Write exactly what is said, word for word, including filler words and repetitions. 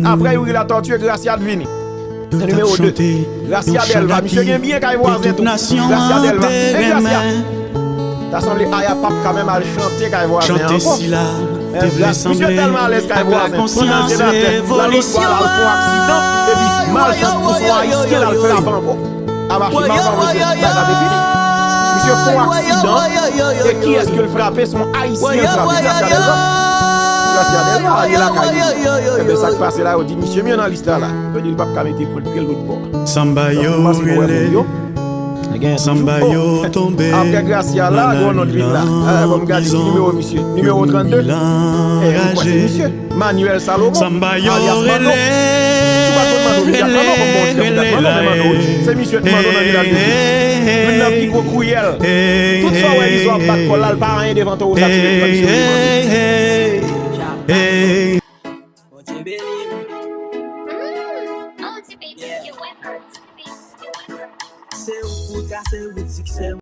Apre Youri Latortue, Gracia t vini. Nimewo de, Gracia Delva. Misye gen byen kay vwazen tou. Gracia Delva. Men Gracia. Ta sanble Aya p ap ka menm al chante kay vwazen an ankò. Misye tèlman alèz kay vwazen. Pandan l te atè, lòt bò a, l al fè yon aksidan, epi malchans pou se yon Ayisyen l al frape ankò. Amache mal pa mesye, bagay la te fini. Misye fè yon aksidan, e kiyès ke l frape? Se yon Ayisyen l frape, Gracia Delva. Gracia Delva, li lakay li. Enben, sa k pase la, yo di misye, men nan lis la la. Yo di l p ap ka mete pye l lòt bò a. Donk, nou panse nou wè moun yo. Gen toujou, oh, apre Gracia la, gen yon lòt vin la. Ah, bon, m gade ki nimewo misye. Nimewo trannde. Eh, ou kwè se misye? Manuel Salomon, alyas Manno. Si w pa t konn Manno, vin gad Manno, bon, frè, vin gad Manno, men Manno, wi. Se misye, Manno nan Vilaj de Dye. Youn nan pi gwo kouyèl. Tout sa w wè Izo ap bat kò l la, l pa anyen devan towo sa, ti mesye, Manno. Bondye beni m. Se ou pou trase wout siksè m.